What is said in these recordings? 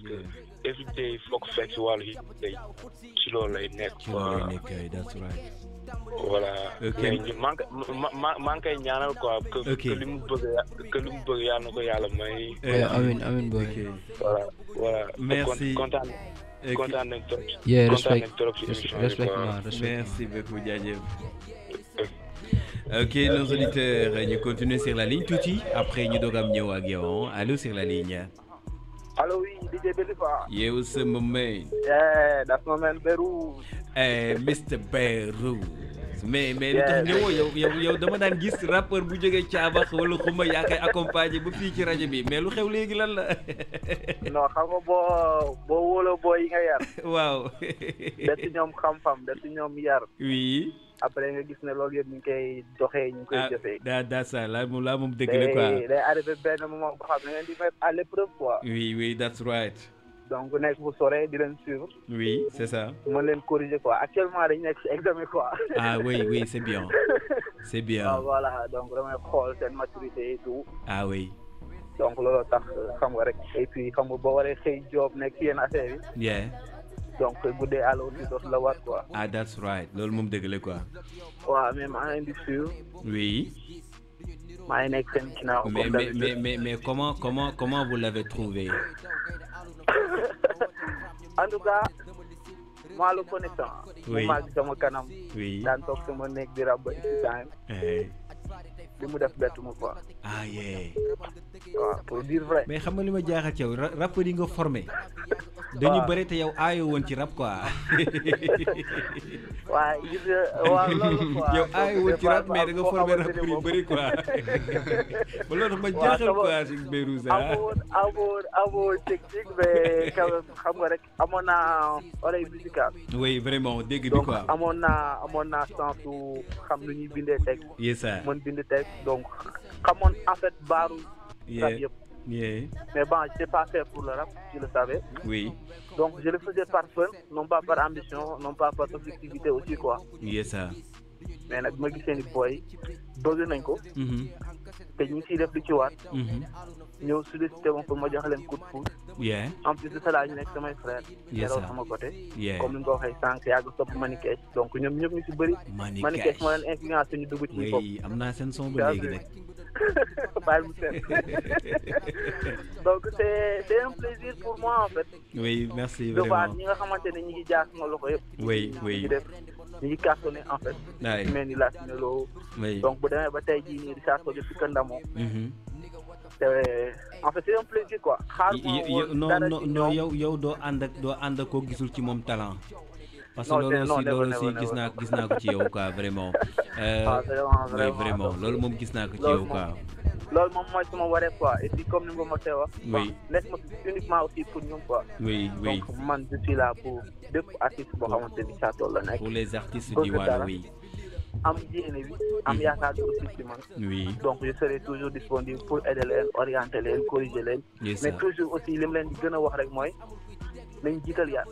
parce que every day foog fekk si wàllu hip day ci loolu lay nekk. ci loolu lay nekk that's right. voilà. ok maa ngi koy ñaanal quoi. que li mu bëgg yàlla na ko yàlla may. amiin boy. voilà. merci kontaan nañ trop. respect respect. Merci beaucoup, Djadjev. Ok, nos auditeurs, nous continuons sur la ligne touti. Après, nous devons aller Allô sur la ligne. Allô, oui, DJ Belifa. Yeah, what's up, my man? Yeah, that's my man, Beru. Mr. Beru. mais lu tax ñëwoo yow dama daan gis rappeur bu jógee caabax wala xuma yaa koy accompagner ba fii ci rajo bi mais lu xew léegi lan la. non xam nga boo wóoloo boo yi nga yar. waaw. def ci ñoom xam-xam def ci ñoom yar. oui. après nga gis ne loolu yëpp ñu ngi koy doxee ñu ngi koy jëfee. daa ça laa moom dëgg la quoi. day arrivé benn moment boo xam ne ngeen di mettre à l'épreuve quoi. oui that's right. donc nekk bu sore di leen suivre. oui c'est ça. mën leen corriger quoi actuellement dañu nekk ci examen quoi. ah oui c'est bien. c'est bien. voilà donc damay xool seen maturité et tout. ah oui. donc loolu tax xam nga rek et puis xam nga boo waree xëy job nekk ci yenn affaire yi. yeah. donc bu dee àll aussi dootu la war quoi. ah that's right loolu moom dëgg la quoi. waaw mais maa ngi leen di suivre. oui. maa ngi nekk seen ginnaaw. mais comment vous l'avez trouvé. en tout cas maa la connaissant. oui mu màgg sama kanam. oui daan toog sama nekk di rab ba ici time. li mu def bettu ma quoi. ah yeah. waaw pour dire vrai. mais xam nga li ma jaaxal ci yow rappeur yi nga formé. dañu bëri te yow aayoo woon ci rap quoi. waaw gis nga waaw loolu quoi. yow aayoo woon ci rap mais da nga formé rappeur yu bëri quoi. ba loolu ma jaaxal quoi ci Bérouza. amoon technique mais xam nga rek amoon naa oreille musicale. oui vraiment dégg bi quoi. donc amoon naa sens su xam lu ñuy bindee texte. yes sir. mën bind texte donc xamoon en fait baaru. rap yëpp. yeah. mais bon j'étais pas fait pour le rap je le savais. oui. donc je le faisais par fun non pas par ambition non pas par objectivité aussi quoi. yes sir. mais nag ma gisee ni booy bëgg nañ ko. te ñu ngi siy def li ci waat. ñëw sollicité ma pour ma jox leen coup de pouce. yeah. en plus de cela ñu nekk samay frère. yes sir. sama côté. yeah. comme ni nga ko waxee sànq yàgg topp Manikees donc ñoom ñëpp ñu si bëri. Manikees moo leen influencé ñu dugg ci bopp. oui am naa seen son ba léegi nag. bàyyi mu seet donc c'est un plaisir pour moi en fait. oui merci de voir vraiment. ñi nga xamante ne ñi ngi jaar sama loxo yëpp. oui ñi ngi def ñi ngi cartonné en fait. waay mel ni la Sinelo. oui. donc bu demee ba tey jii nii di saa ko depuis que ndamoo. en fait c'est un plaisir quoi. xaar non yow doo ànd ak koo gisul ci moom talent. parce que loolu aussi gis naa ko ci yow quoi vraiment. oui vraiment loolu moom gis naa ko ci yow quoi. loolu moom mooy sama wareef quoi et puis comme ni nga ma see wax. oui nekk ma uniquement aussi pour ñoom quoi. oui oui. donc man je suis là pour bépp artiste boo xamante ni saa tool la nekk. pour les artistes du Waalo oui. am yéene bi am yaakaar bi aussi ci man. oui. donc je serai toujours disponible pour aider leen orienter leen corriger leen. mais toujours aussi li mu leen di gën a wax rek mooy nañ jiital yar.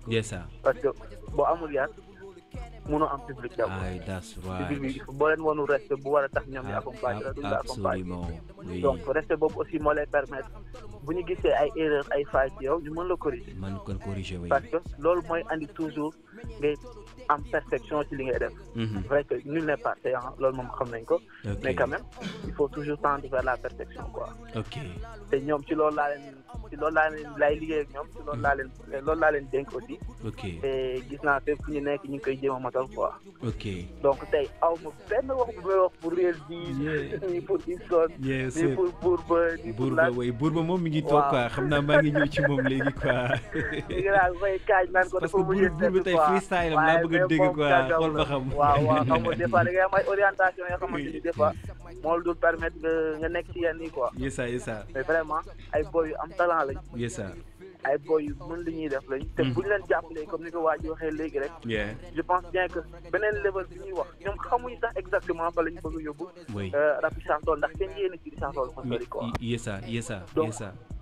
yes sir. parce que boo amul yar mënoo am public jàpp. ay that's right. public bi boo leen wonu respect bu war a tax ñoom ñu accompagner la duñ la accompagner. oui. donc respect boobu aussi moo lay permettre bu ñu gisee ay erreur ay failles ci yow ñu mën la corriger. man kon corriger oui. parce que loolu mooy andi toujours ngay am perfection ci li ngay def. vrai que nul n'est parfait loolu moom xam nañ ko. mais quand même il faut toujours tendre vers la perfection quoi. ok te ñoom ci loolu laa leen lay liggéey ak ñoom ci loolu laa leen dénk aussi. ok te gis naa fépp fu ñu nekk ñu ngi koy jéem a matal quoi. ok donc tey aw ma benn wax bu may wax pour Réal bi nii pour Ibson. nii pour Bourba nii pour Bourba oui Bourba moom mi ngi toog quoi xam naa maa ngi ñëw ci moom léegi quoi. léegi daal may kaaj naan ko dafa mujjee Bourba tey freestyle am laa bëgg a dégg quoi xool ba xam. waaw xam nga des fois da ngay am ay orientation yoo xamante ni des fois moo la dul permettre nga nekk ci yenn yi quoi. yes sir. mais vraiment ay boy yu am talent lañ. yes sir. ay boy yu mën li ñuy def lañ. te bu ñu leen jàppalee comme ni ko waa ji waxee léegi rek. je pense bien que beneen level bi ñuy wax ñoom xamuñ sax exactement fa la ñu bëgg a yóbbu. oui rap chanson ndax seen yéene ci chanson dafa sori quoi. yes sir. donc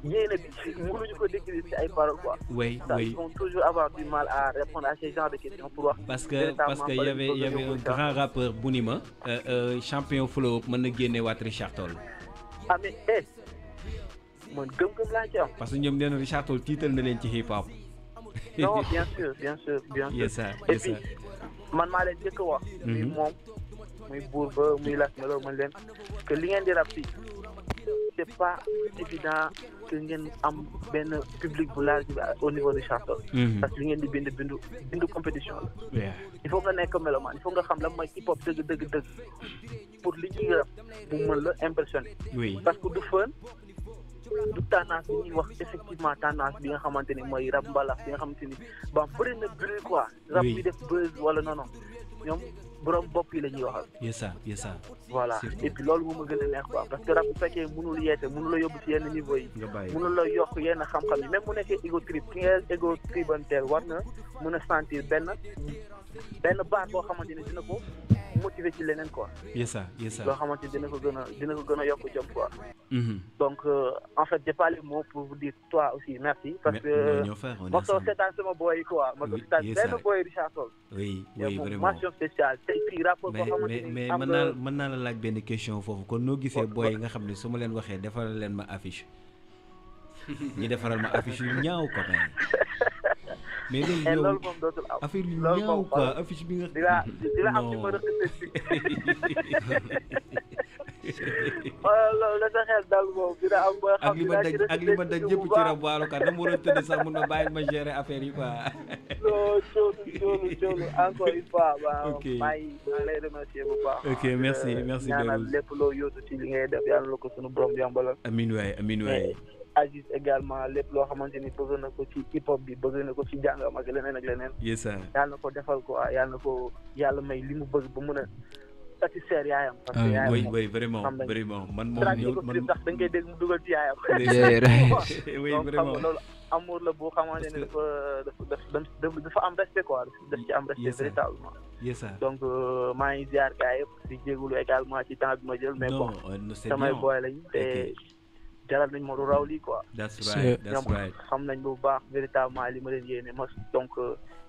yéene bi mënuñu ko décrire ci ay paroles quoi. oui ils vont toujours avoir du mal à répondre à ce genre de questions pour wax. parce que y avait un grand rappeur bu ni ma champion flow mën na génne waat Richard Toll. ah mais man gëm-gëm laa ci am. parce que ñoom nee na Richard Toll tiital na leen ci hip hop. non bien sûr yes sir et puis man maa leen jëkk wax muy moom muy buur ba muy las melo man leen que li ngeen di rap fii c'est pas évident que ngeen am benn public bu large bi au niveau du chanteur parce que li ngeen di bindu compétition la il faut nga nekk mélomane il faut nga xam la mooy hip hop dëgg pour li ñuy rap mu mën la impressionner parce que du fën du tendance bi ñuy wax effectivement tendance bi nga xamante ni mooy rap mbalax bi nga xamante ni ba bëri na bruit quoi rap bi def buzz wala non ñoom borom bopp yi la ñuy waxal yes ça voilà et puis loolu moom a gën a neex quoi parce que rap bu fekkee mënul yeete mënul la yóbbu ci yenn niveau yi mënul la yokk yenn xam-xam yi même mu nekkee ego trip ki nga ego tribanteel war na mën a sentir benn baat boo xamante ni dina ko motiver ci leneen quoi yes ça loo xamante ni dina ko gën a yokk jom quoi donc en fait j'ai pas les mots pour vous dire toi aussi merci parce que ma soo seetaan sama boy quoi ma soo seetaan benn boy Richard Toll oui vraiment mention spéciale tey fii rapport boo xamante ni mais mën naa la laaj benn question foofu kon noo gisee boy yi nga xam ne su ma leen waxee defaral leen ma affiche ñu defaral ma affiche yu ñaaw ko mais loolu moom dootul am affaire yu ñaaw quoi affiche bi nga dina am ci ma loolu la sa xel dal moom dina am boo xam ak li ma daj yëpp ci rab waalo kat dama war a tëdd sax mun na bàyyi ma gérer affaire yi quoi non coolu encore une fois maa ngi lay remercier bu baax ok merci ñaanal lépp loo yóotu ci li ngay def yàlla la ko sunu borom yombalal amiin waay Aziz également lépp loo xamante ni bëgg na ko ci hip hop bi bëgg na ko ci jàngam ak leneen yes sir yàlla na ko defal ko yàlla na ko yàlla may li mu bëgg ba mën a satisfaire yaayam parce que yaayam oui vraiment man moom sax dañ koy dégg mu dugal ci yaayam oui vraiment loolu amour la boo xamante ni dafa am respect quoi daf ci am respect véritablement yes sir donc maa ngi ziar gars yëpp di jégalu également ci temps bi ma jël mais bon samay boy lañ te jaral nañ ma lu raw lii quoi. that's right xam nañ bu baax véritablement li ma leen yéene mos donc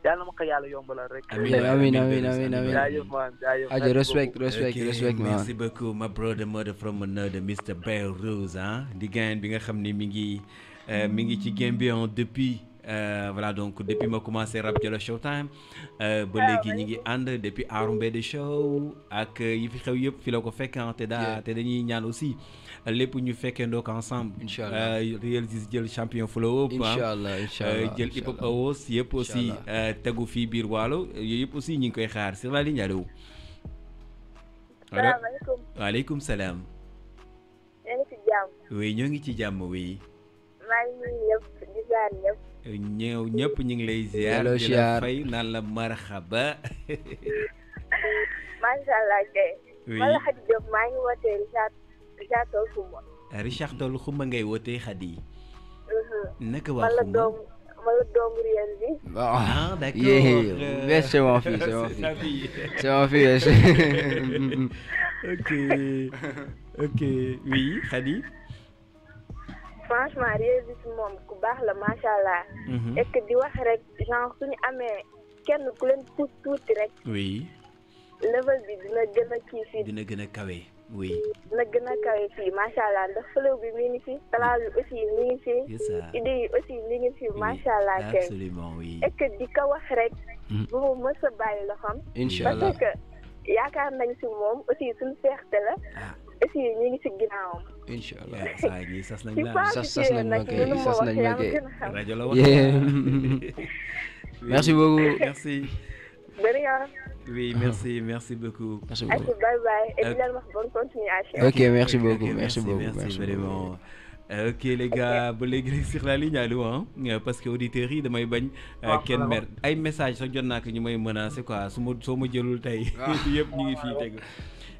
yàlla na ma ko yàlla yombalal rek. amiin jaajëf man jaajëf. aja respect man. merci beaucoup my brother mother from another Mr. Bell Rose di gain bi nga xam ni mi ngi ci game bi depuis. Voilà donc depuis ma commencé rap Jolof Showtime ba léegi ñi ngi ànd depuis Arumbe de show ak yi fi xew yëpp fi la ko fekk te dañuy ñaan aussi lépp ñu fekkee ndook ensemble inchallah Réal jël champion flow up inchallah jël hip hop awards yëpp aussi tegu fii biir Waalo yooyu yëpp aussi ñu ngi koy xaar sur la ligne allo waaleykum salaam oui ñoo ngi ci jàmm oui maa ngi nuyu ñëpp di ziar ñëpp ñu ngi lay ziar di la fay naan la marhaba macha allah kay man la Khady Diop maa ngi wootee Richard Toll Xuma Richard Toll Xuma ngay wootee Khady naka waa Xuma man la doomu Réal bi d'accord c'est mon fils ok oui Khady franchement Réal bi moom ku baax la macha allah. et que di wax rek genre suñu amee kenn ku leen pousse tuuti rek. oui. level bi dina gën a kii fii. dina gën a kawe oui. dina gën a kawe fii macha allah ndax flow bi mi ngi fi talent bi aussi mi ngi fi. idée yi aussi mi ngi fi macha allah kay. absolument oui. et que di ko wax rek. bu mu mës a bàyyi loxoom. incha allah parce que yaakaar nañ si moom aussi suñu fierté la. aussi ñu ngi ci ginnaawam. incha allah saa yi sas nañ la sas nañ ma kay rajo la wax. merci beaucoup. merci. oui merci beaucoup. merci beaucoup. bye bye et di leen wax bonne continuation. ok merci beaucoup merci vraiment. ok les gars ba léegi rek sur la ligne allo parce que auditeurs yi damay bañ kenn mer ay message sax jot naa ko ñu may menacer quoi soo ma jëlul tey yëpp ñu ngi fii tegu.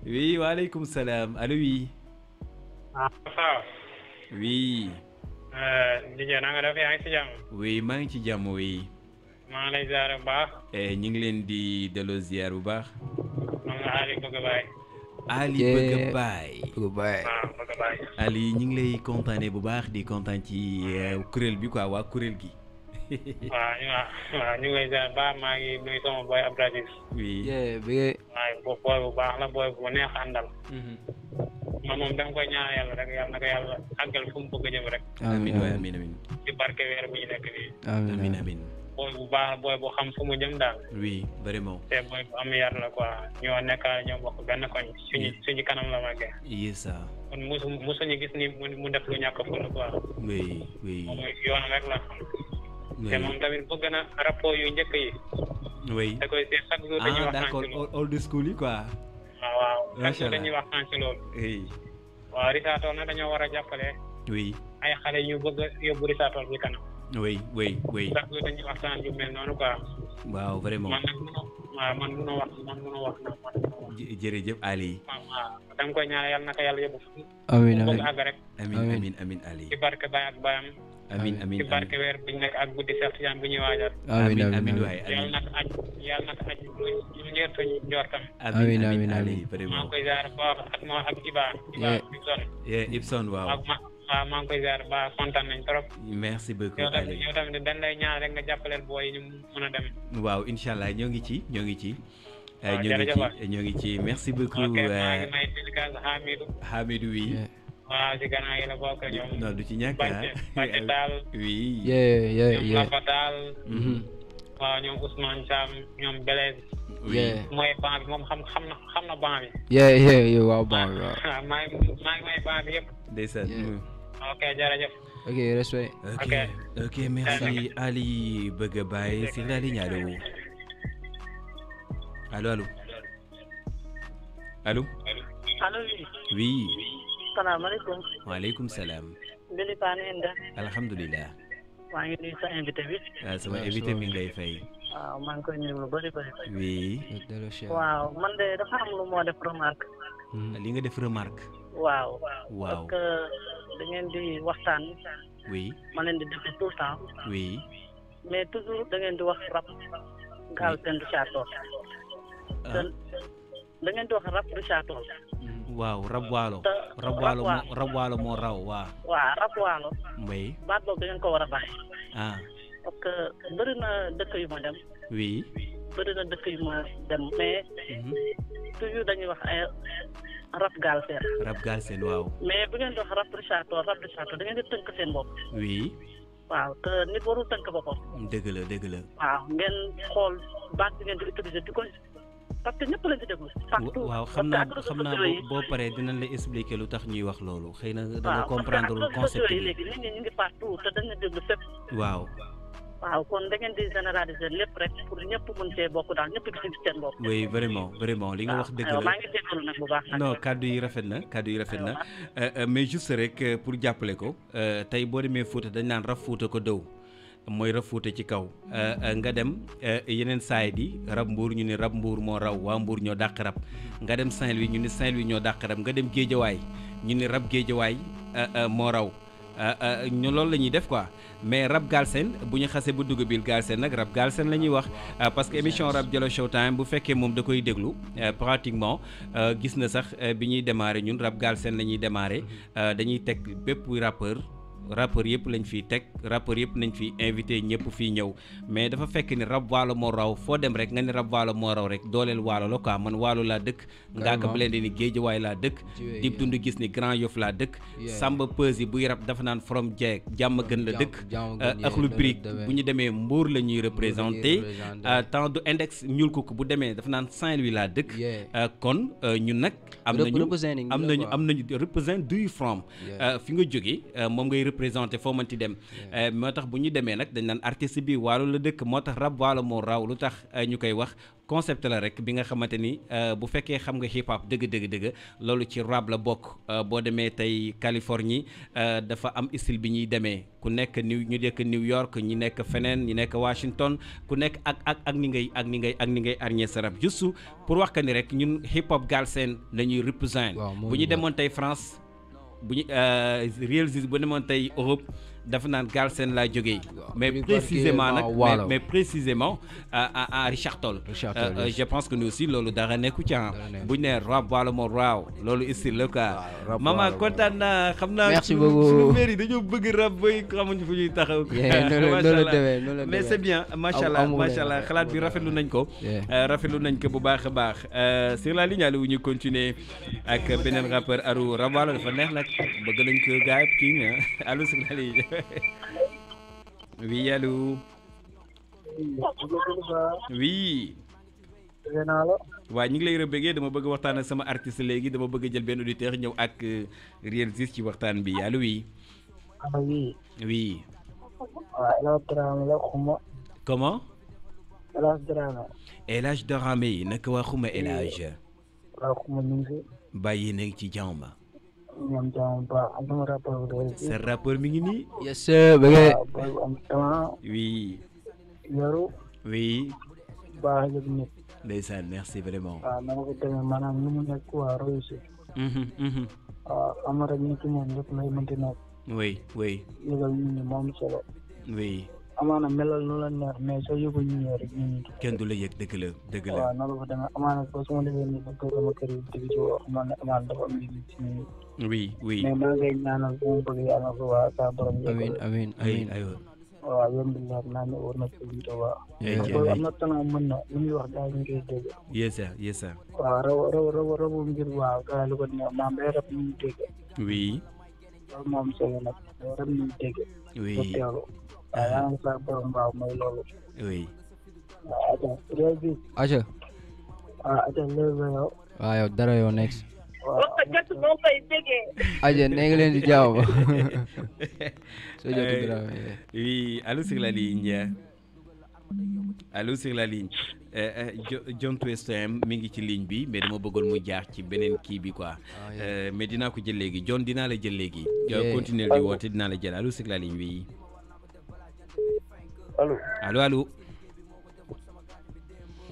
oui waaleykum salaam allo oui. oui. DJ na nga def yaa ngi ci jàmm. oui maa ngi ci jàmm oui. maa ngi lay ziar bu baax. ñu ngi leen di delloo ziar bu baax. man nga Ali bëgg baay. Ali bëgg baay. bëgg baay. Ali ñu ngi lay kontaanee bu baax di kontaan ci kuréel bi quoi waa kuréel gi. waaw ñu ngi lay ziar baax maa ngi nuyu sama boy Abdou oui. waaye booy bu baax la booy bu neex àndal. moom dama koy ñaan yàlla rek yàlla na ko yàlla àggal fu mu bëgg a jëm rek. amiin waay amiin amiin. ci barke weer bu ñu nekk nii. amiin amiin. booy bu baax booy bu xam fu mu jëm daal. oui vraiment. te booy bu am yar la quoi ñoo nekk ñoo bokk benn koñ suñu kanam la màggee. yesa. kon musuñu gis ni mu def lu ñàkk ful quoi. oui oui. moom yoon rek la. te moom tamit bëgg na rapport yu njëkk yi. oui. da koy seet chaque jour dañuy waxtaan ci loolu. old school yi quoi. waaw chaque jour dañuy waxtaan ci loolu. oui. waaw Risatol nag dañoo war a jàppale. oui. ay xale yu bëgg a yóbbu Risatol ci kanam. oui oui oui. chaque jour dañuy waxtaan yu mel noonu quoi. waaw vraiment. man mënoo wax. jërëjëf Ali. waaw dama koy ñaan yàlla naka yàlla yóbbu. amiin bëgg àgg rek. amiin Ali. ci barke Baye ak Bayam. amiin ci barke weer bi ñu nekk ak guddi Cheikh Tidiane bu ñuy waajal. amiin waay yàlla naka aj lu njërtu njortam. amiin Ali vraiment. maa ngi koy ziar baax ak moo ak Iba Ibson. Ibson waaw. waaw maa ngi koy ziar ba kontaan nañ trop. merci beaucoup Ali. yow tamit dañ lay ñaan rek nga jàppaleel booy yi ñu mën a dem. waaw incha allah ñoo ngi ci. waaw ñoo ngi ci merci beaucoup. ok maa ngi may dédicace Hamidou oui. waaw si gannaaw yi la bokk ñoom. non du ci ñàkk Bàcc Daal. oui. ñoom Lafa Daal. waaw ñoom Ousmane Thiam ñoom Blaise. oui mooy banc bi moom xam na banc bi. waaw banc bi waaw. maa ngi may banc bi yëpp. ndeysaan. ok jërëjëf. ok respect. ok merci Ali bëgg a bàyyi si la ligne allo. allo oui. salaamaaleykum. waaleykum salaam. Mbili Ba ngeen def. alhamdulilah. maa ngi nuyu sa invité bi. sama invité mi ngi lay fay. waaw maa ngi koy nuyu lu bëri. oui. waaw man de dafa am lu moo def remarque. li nga def remarque. waaw. parce que da ngeen di waxtaan. oui. ma leen di def tout le temps. oui. mais toujours da ngeen di wax rap. Galsen Richard-Toll. da ngeen di wax rap Richard-Toll. waaw rab waalo. rab waalo moo raw waaw. waaw rab waalo. oui. baat boobu da ngeen ko war a bàyyi. parce que bëri na dëkk yu ma dem. oui. bëri na dëkk yu ma dem mais. toujours dañuy wax ay rap Galsen. rap Galsen waaw. mais bu ngeen di wax rap Richard-Toll da ngeen di tënk seen bopp. oui. waaw te nit warul tënk boppam. dëgg la. waaw ngeen xool baat bi ngeen di utiliser di ko parce que ñëpp lañ di déglu. partout waaw xam naa boo paree dinañ la expliquer lu tax ñuy wax loolu xëy na da nga comprendre le concept bi. léegi nit ñi ñu ngi partout te dañu déglu fépp. waaw. waaw kon da ngeen di généraliser lépp rek pour ñëpp mën cee bokk daal ñëpp gis seen bopp. oui vraiment li nga wax dëgg la. maa ngi déglu nag bu baax nag. non kàddu yi rafet na mais juste rek pour jàppale ko tey boo demee Fouta dañ naan rab Fouta ko dëw mooy rab Fouta ci kaw nga dem yeneen saay di rab Mbuur ñu ne rab Mbuur moo raw waa Mbuur ñoo dàq rab nga dem Saint-Louis ñu ne Saint-Louis ñoo dàq rab nga dem Géejawaay ñu ne rab Géejawaay moo raw ñu loolu la ñuy def quoi mais rap Galsen bu ñu xasee bu dugg biir Galsen nag rap Galsen la ñuy wax parce que émission rap Jolof Showtime bu fekkee moom da koy déglu pratiquement gis na sax bi ñuy démarrer ñun rap Galsen la ñuy démarrer dañuy teg bépp rappeur yëpp lañ fiy teg rappeur yëpp nañ fi invité ñëpp fii ñëw mais dafa fekk ni rab waalo moo raw foo dem rek nga ni rab waalo moo raw rek dooleel waalo la quoi man waalo laa dëkk Ngaaka Blindé ni Géejawaay laa dëkk Dip Doundou gis ni Grand Yoff laa dëkk Samba Peuzzi buy rab dafa naan from jeeg jàmm gën la dëkk Akhlou Brick bu ñu demee Mbour la ñuy représenté temps du index ñuul ko bu demee dafa naan Saint-Louis laa dëkk kon ñun nag am nañu represent do you from fi nga jógee moom ngay représenté foo mënti dem moo tax bu ñu demee nag dañ naan artiste bi waalo la dëkk moo tax rab waalo moo raw lu tax ñu koy wax concept la rek bi nga xamante ni bu fekkee xam nga hip hop dëgg loolu ci rap la bokk boo demee tey Californie dafa am style bi ñuy demee ku nekk ñu nekk New York ñi nekk feneen ñi nekk Washington ku nekk ak ni ngay arñee sa rap juste pour wax que ni rek ñun hip hop Galsen la ñuy représenter bu ñu demoon tey France bu ñu Réal bu demoon tey Europe dafa naan Galsen laa jógee mais précisément nag mais précisément à Richard Toll je pense que nous aussi loolu dara nekku ci bu ñu nee rab wala moo raaw loolu style la quoi maman kontaan naa xam naa merci beaucoup suñu mairie dañoo bëgg rab bay xamuñu fu ñuy taxaw mais c'est bien macha allah xalaat bi rafetlu nañ ko bu baax a baax sur la ligne wu ñu continuer ak beneen rappeur Arou rab wala dafa neex nag bëgg nañ ko gaay kii nga allo sur la ligne oui allô oui waaw ñu ngi lay rëbbëggee dama bëgg waxtaan ak sama artiste léegi dama bëgg jël benn auditeur ñëw ak Réal ci waxtaan bi allo oui oui comment El Hadj Dramé naka waa xuma El Hadj bàyyi nekk ci jàmm sa rappeur mi ngi nii yes sir bëgg oui oui ndeysaan merci vraiment na ko demee maanaam ni mu nekk waa réussir am rek nit moom lépp lay mënti nekk oui yëgal nit ñi moom solo oui amaana melal nu la neex mais soo yëgul ñu ñëw rek ñu kenn du la yëg dëgg la waaw na la ko demee amaana ko su ma defee nii ba toog sama kër yi dëgg ci wax man ne amaana dafa am nit ci nii oui mais maa ngay ñaanal bu mu bëgg yàlla ko waa sa borom amiin aywa waaw yéen bi leer naa ne war na ko jiite waaw am na talent mën na lu muy wax daal ñu koy dégg yes sir waaw rabu ngir waaw gaa lu ko neex maam day rab ñu dégg oui loolu moom solo nag rab ñu dégg oui waaw yaa ngi sa borom waaw mooy loolu oui waaw Réal bi aca léegi yow waaw yow dara yow next waaw aja ne nga leen di jaaw ba soo jotu dara oui allô sur la ligne John Twestem mi ngi ci ligne bi mais dama bëggoon mu jaar ci beneen kii bi quoi mais dinaa ko jël léegi John dinaa la jël léegi continuer di woote dinaa la jël allô sur la ligne bi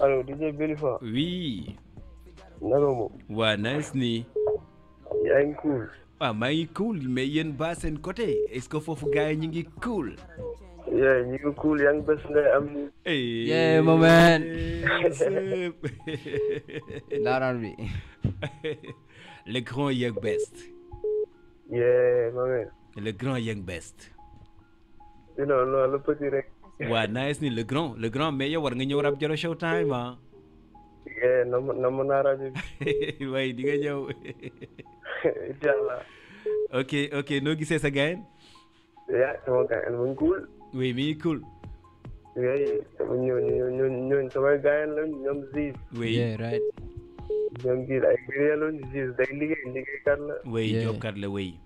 allo DJ Belifa oui naka moom waa nice ni yaa ngi cool waaw maa ngi cool mais yéen ba seen côté est-ce que foofu gars yi ñu ngi cool ñu ngi cool yaa ngi bés ngay am yeah my man daaraan bi le grand young best yeah my man le grand young best non le petit rek waa nice ni le grand mais yow war nga ñëw rap Jolo show time namm naa rajo bi waaye di nga ñëw inshallah ok noo gisee sa gayen sama gayen mu ngi cool oui mi ngi cool sama ñooñ samay gayen la ñoom Ziz oui right ñoom gis ay Réal lañ Ziz day liggéeykat la oui jobkat la oui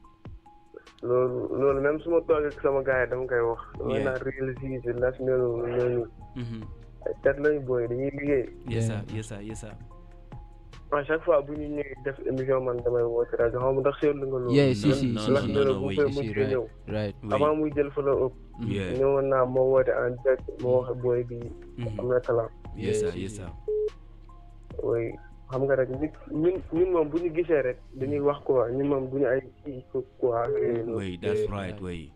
loolu même su ma toogee ak sama gars yi dama koy wax dama naan Réal Ziz nas ñooñu ay tet lañu booy dañuy liggéey yes sir à chaque fois bu ñu ñëwee def émission man damay woote rajo xaw ma ndax seetlu nga loolu si bu fee mu ci ñëw avant muy jël fa la ëpp ñëwoon naa moo woote en direct moo wax booy bi am na talent yes sir oui xam nga rek ñun moom bu ñu gisee rek dañuy wax quoi ñun moom bu ñu ay kii quoi oui that's right oui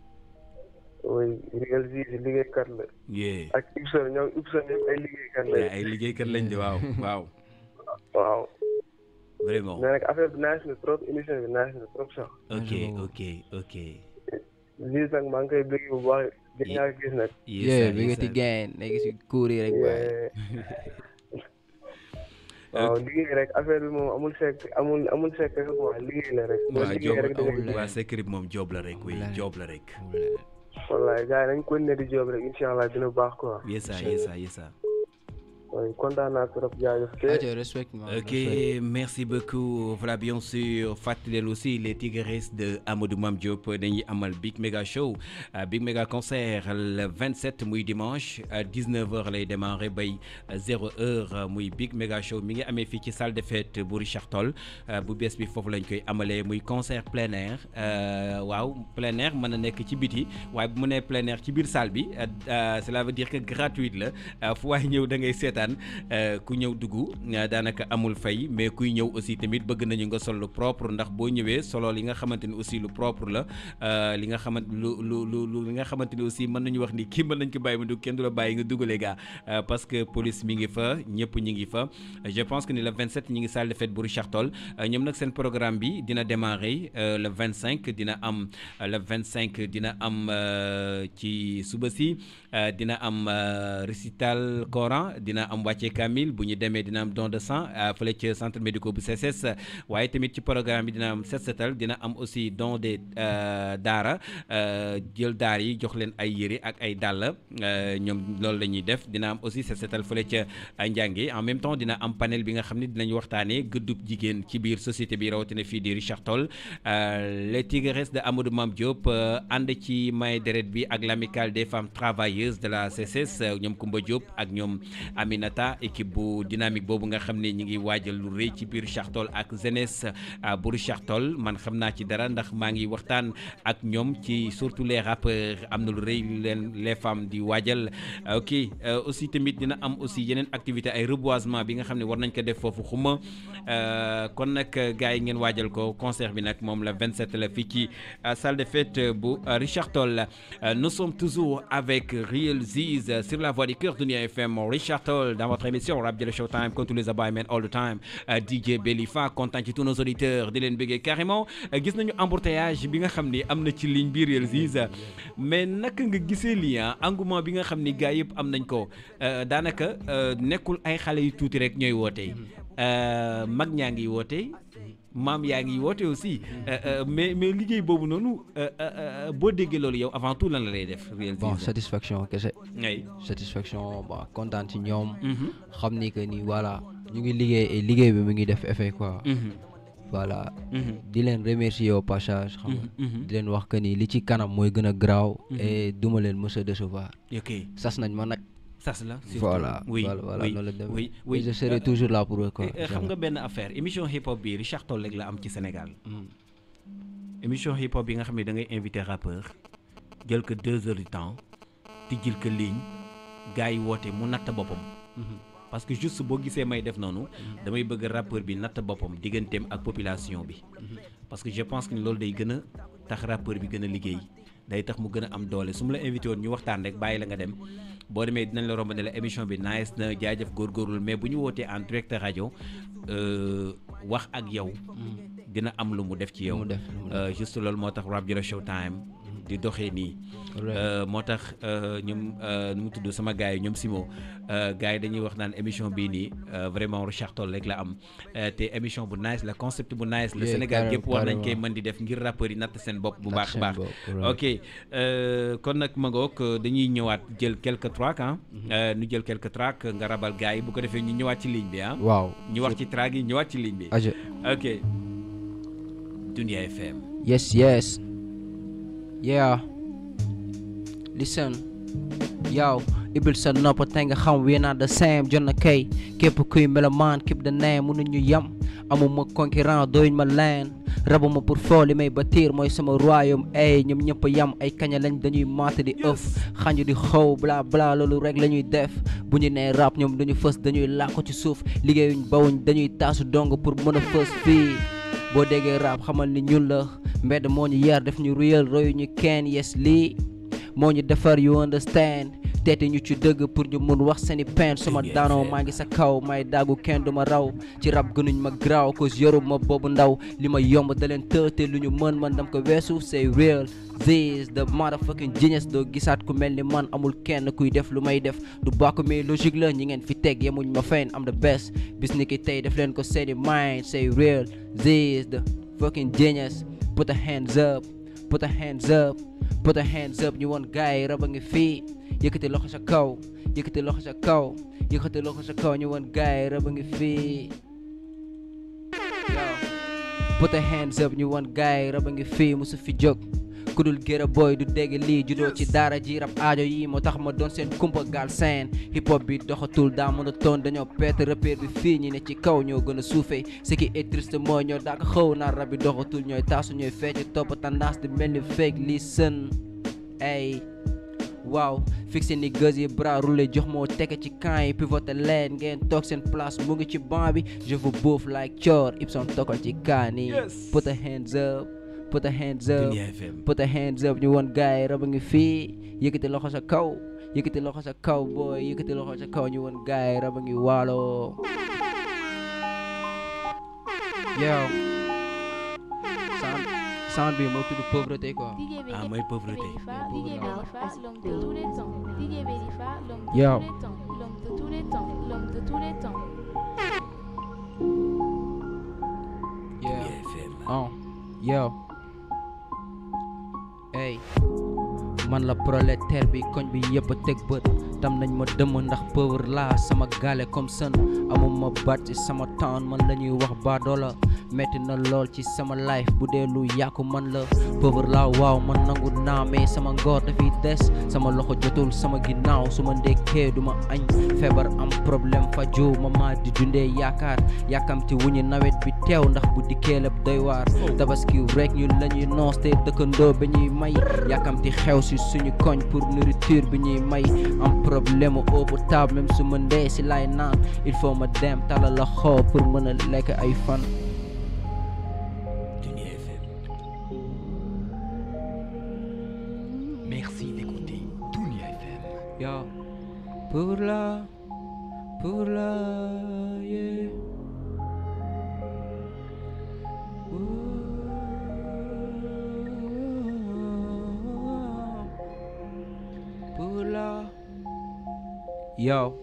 Réal Ziz liggéeykat la ak Ibsen ñoom Ibsen yëpp ay liggéeykat lañ di waaw vraiment mais nag affaire bi nice na trop émission bi nice na trop sax ok Ziz nag maa ngi koy bëgg bu baax gën naa gis nag bi nga ti gain nekk si kuuri rek waaye waaw liggéey rek affaire bi moom amul secret quoi liggéey la rek waa secret bi moom job la rek wallaay gars yi dañ ko ne di job rek incha allah dina baax quoi yes sir kontaan naa trop jaajëf. Ok, merci beaucoup. Voilà, bien sûr, Fatil aussi, les Tigres de Amadou Mam Diop, dañuy amal Big Mega Show, Big Mega Concert le 27 muy dimanche à 19h lay démarrer bay 0h muy Big Mega Show mi ngi amee fii ci salle de fête bu Richard Toll bu bees bi foofu lañ koy amalee muy concert plein air waaw plein air mën na nekk ci biti waaye bu mu nee plein air ci biir salle bi cela veut dire que gratuite la fu waay ñëw da ngay seetaan ndeysaan ku ñëw dugg daanaka amul fay mais kuy ñëw aussi tamit bëgg nañu nga sol lu propre ndax boo ñëwee solo li nga xamante ni aussi lu propre la li nga xamante li nga xamante ni aussi mën nañu wax ni kii mën nañ ko bàyyi mu dugg kenn du la bàyyi nga dugalee gaa parce que police mi ngi fa ñëpp ñi ngi fa je pense que ni le 27 ñi ngi salle de fête bu Richard Toll ñoom nag seen programme bi dina démarrer le 25 dina am le 25 dina am ci suba si dina am récital Coran dina am wàcce kamil bu ñu demee dina am don de sang fële ci centre médical bu CSS waaye tamit ci programme bi dina am set setal dina am aussi don de daara jël daar yi jox leen ay yére ak ay dàll ñoom loolu la ñuy def dina am aussi set setal fële ca njàngi en même temps dina am panel bi nga xam ne dinañ waxtaanee gëddub jigéen ci biir société bi rawatina fii di Richard Toll les tigresses de Amadou Mame Diop ànd ci may deret bi ak l'amicale des femmes travailleuses de la CSS ñoom Koumba Diop ak ñoom Aminata équipe bu dynamique boobu nga xam ne ñi ngi waajal lu rëy ci biir Richard Toll ak jeunesse bu Richard Toll man xam naa ci dara ndax maa ngi waxtaan ak ñoom ci surtout les rappeurs am na lu rëy leen les femmes di waajal ok aussi tamit dina am aussi yeneen activité ay reboisement bi nga xam ne war nañ ko def foofu xuma kon nag gars yi ngeen waajal ko concert bi nag moom la 27 la fii ci salle de fête bu Richard Toll nous sommes toujours avec Réal Ziz sur la voix du cœur Dunia FM Richard Toll dans votre émission Rap Jolof Showtime comme tous les abay men all the time DJ Belifa content ci tous nos auditeurs di leen bëggee carrément gis nañu embouteillage bi nga xam ni am na ci ligne bi Réal Ziz mais naka nga gisee lii engouement bi nga xam ni gars yëpp am nañ ko daanaka nekkul ay xale yu tuuti rek ñooy woote mag ñaa ngi woote maam yaa ngi woote aussi mais liggéey boobu noonu boo déggee loolu yow avant tout lan la lay def. bon satisfaction kese. ngay satisfaction bon kontaan ci ñoom. xam ni que ni voilà ñu ngi liggéey bi mu ngi def effet quoi. voilà. di leen remercier au passage. xam nga di leen wax que ni li ci kanam mooy gën a garaaw. et duma leen mës a décevoir. ok sas nañ ma nag. sas la voilà oui je serai toujours là pour eux quoi. xam nga benn affaire émission hip hop bi Richard Toll rek la am ci Sénégal. émission hip hop bi nga xam ne da ngay invité rappeur jël ko 2 heures du temps tijjil ko ligne gars yi woote mu natt boppam. parce que juste boo gisee may def noonu damay bëgg rappeur bi natt boppam digganteem ak population bi. parce que je pense que ni loolu day gën a tax rappeur bi gën a liggéey day tax mu gën a am doole su ma la invité woon ñu waxtaan rek bàyyi la nga dem. boo demee dinañ la romb ne la émission bi nice na jaajëf góorgóorlu mais bu ñu wootee en direct rajo wax ak yow dina am lu mu def ci yow juste loolu moo tax Rap Jolof Showtime di doxee nii moo tax ñoom nu mu tudd sama gars yi ñoom Simo gars yi dañuy wax naan émission bii nii vraiment Richard Toll rek la am te émission bu nice la concept bu nice la Sénégal gépp war nañ koy mën di def ngir rappeurs yi natt seen bopp bu baax baax ok kon nag ma ngoog dañuy ñëwaat jël quelques tracks ñu jël quelques tracks nga rabal gars yi bu ko defee ñu ñëwaat ci ligne bi waaw ñu wax ci track yi ñëwaat ci ligne bi ok Dunia FM yes yeah listen yow ibil sa nopp tey nga xam we not the same jot na kay képp kuy melomaan keep the name mënuñu yam amuma concurrent doyuñ ma leen rabuma pour foo li may bâtir mooy sama royaume ay ñoom ñëpp yam ay kaña lañ dañuy matt di ëf xanju di xaw bla bla loolu rek la ñuy def bu ñu nee rap ñoom duñu fës dañuy làqu ci suuf liggéeyuñ bawuñ dañuy taasu dong pour mën a fës fii boo déggee rap xamal ni ñun la mbedd moo ñu yar def ñu réel royu ñu kenn yes lii moo ñu defar you understand teete ñu ci dëgg pour ñu mun wax seeni pen suma daanoo maa ngi sa kaw may daagu kenn du ma raw ci rap gënuñ ma graw cause yoru ma boobu ndaw li ma yomb da leen tëte lu ñu mën man dam ko weesu say real this the motherfucking genius doo gisaat ku mel ni man amul kenn kuy def lu may def du bàkku mais logique la ñi ngeen fi teg yemuñ ma feeñ am the best bis ni ki tey def leen ko seeni mind say real this the fucking genius put a hands up put a hands up put a hands up ñu woon gaay raba ngi fii yëkkati loxo sa kaw yëkkati loxo sa kaw yëkkati loxo sa kaw ñu woon gaay raba ngi fii put a hands up ñu woon gaay raba ngi fii musu fi jóg kudul gërë boy du dégg lii judoo ci daara ji rap aajo yi moo tax ma doon seen kumpa gaal seen hip hop bi doxatul daa mën a toon dañoo peete repère bi fii ñi ne ci kaw ñoo gën a suufee ce qui est triste mooy ñoo daaka xaw naa rap bi doxatul ñooy taasu ñooy fecc topp tendance di mel ni fake listen ay waaw fixé ni gaz yi bras roulé jox moo teke ci camp yi pivoté leen ngeen toog seen place mu ngi ci banc bi je vous bouffe like Thior Ibson tokal ci kaani put a hands up put a hands up put a hands up ñu woon gars yi raba ngi fii yëkkati loxo sa kaw yëkkati loxo sa kaw boy yëkkati loxo sa kaw ñu woon gars yi raba ngi waalo yow sound bi moo tudd pauvreté quoi ah mooy pauvreté yow yow hey man la prolétaire bi koñ bi yëpp a teg bët tam nañ ma dëmm ndax pauvre laa sama gaale comme sën amuma baat ci sama town man la ñuy wax baadoola metti na lool ci sama life bu dee lu yàqu man la pauvre laa waaw man nangu naa mais sama ngor dafay des sama loxo jotul sama ginnaaw su ma ndekkee du ma añ feebar am problème faju mama di dundee yaakaar yàkkamti wuñu nawet bi teew ndax bu dikkee lépp doy waar tabaski rek ñun la ñuy noos te dëkkandoo bi ñuy may yàkkamti xew si suñu koñ pour nourriture bi ñuy may am problème eau potable même su ma ndee si lay naan il faut ma dem tala la xoo pour mën a lekk ay fan Merci d'écouter Dunia FM. Yo, pour la, yeah. Pour la, yo,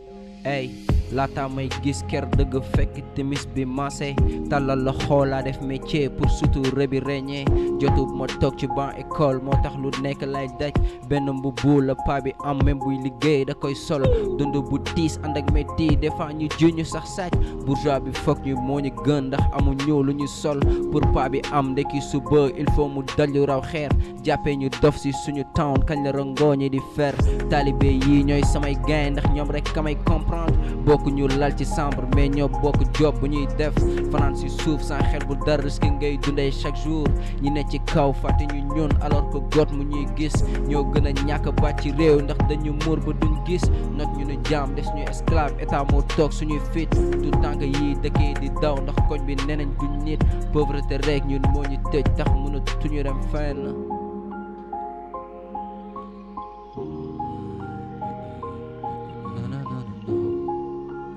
hey. laata may gis ker dëgg fekk timis bi maase tàllal la xoolaa def métier pour sutura bi reñee jotub ma toog ci ban école moo tax lu nekk lay daj benn mbubu la paa bi am même buy liggéey da koy solo dund bu tiis ànd ak métti des fois ñu juñu sax sàcc bourgeois bi foog ñu moo ñu gën ndax amuñu lu ñu sol pour paa bi am ndekki suba il faut mu dallu raw xeer jàppee ñu dof si suñu town kañ la rangoo ñi di fer taalibe yi ñooy samay gain ndax ñoom rek kamay comprendre bokk ñu lal ci chambre mais ñoo bokk job bu ñuy def fanaan si suuf sans xel bu dara risque ngay dundee chaque jour ñi ne ci kaw fàtte ñu ñun alors que got mu ñuy gis ñoo gën a ñàkk baat ci réew ndax dañu muur ba duñ gis not ñu nu jaam des ñuy esclave état moo toog suñuy fit tout tànk yi dëkkee di daw ndax koñ bi nenañ duñ nit pauvreté rek ñun moo ñu tëj tax mënatuñu dem fenn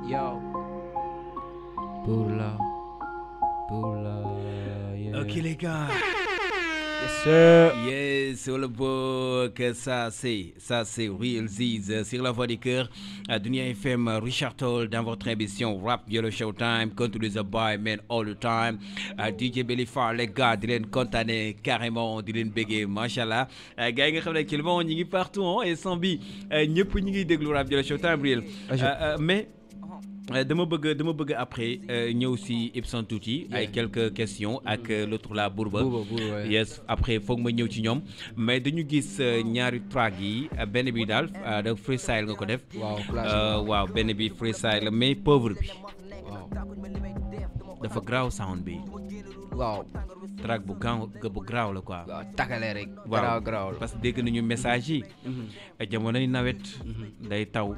Yo, pour la, yeah. Ok les gars. Yes sir. Yes, sur le book, ça c'est Réal sur la voix du cœur, Dunia FM, Richard Toll dans votre émission Rap Yellow Showtime, continue the boy man all the time, DJ Belifar les gars, di leen kontaane carrément, di leen béggee, machallah, gars yi nga xam ne actuellement ñi ngi partout et sans bi ñëpp ñi ngi déglu Rap Yellow Showtime Réal, mais dama bëgg après ñëw si Ibson tuuti ay quelques questions ak l'autre la Bourba yes après foog ma ñëw ci ñoom mais dañu gis ñaari track yi benn bi daal da freestyle nga ko def waaw benn bi freestyle mais pauvre bi waaw dafa graaw sound bi waaw track bu graaw la quoi waaw takale rek graaw parce que dégg nañu message yi jamonoy nawet day taw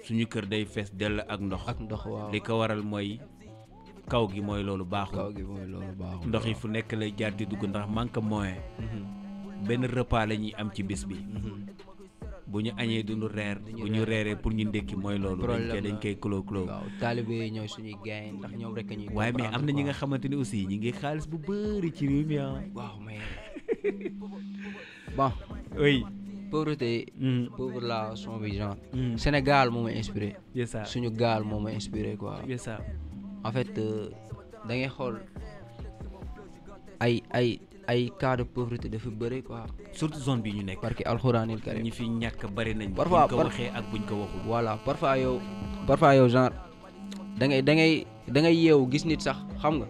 suñu kër day fees dell ak ndox waaw li ko waral mooy kaw gi mooy loolu baaxul ndox yi fu nekk lay jaar di dugg ndax manque moyen benn repas la ñuy am ci bis bi bu ñu añee duñu reer bu ñu reeree pour ñu ndékki mooy loolu dañ koy clo waaw taalibe yi ñooy suñuy gaay ndax ñoom rek ñuy waaye mais am na ñi nga xamante ni aussi ñi ngi xaalis bu bëri ci réew mi waaw mais bon oui pauvreté pauvre la son bi genre Sénégal moo ma inspiré suñu gaal moo ma inspiré quoi en fait da ngay xool ay cas de pauvreté dafa bëri quoi surtout zone bi ñu nekk parce que alxuraanil karim ñi fi ñàkk bëri nañ parfois buñ ko waxee ak buñ ko waxul voilà parfois yow genre da ngay yeewu gis nit sax xam nga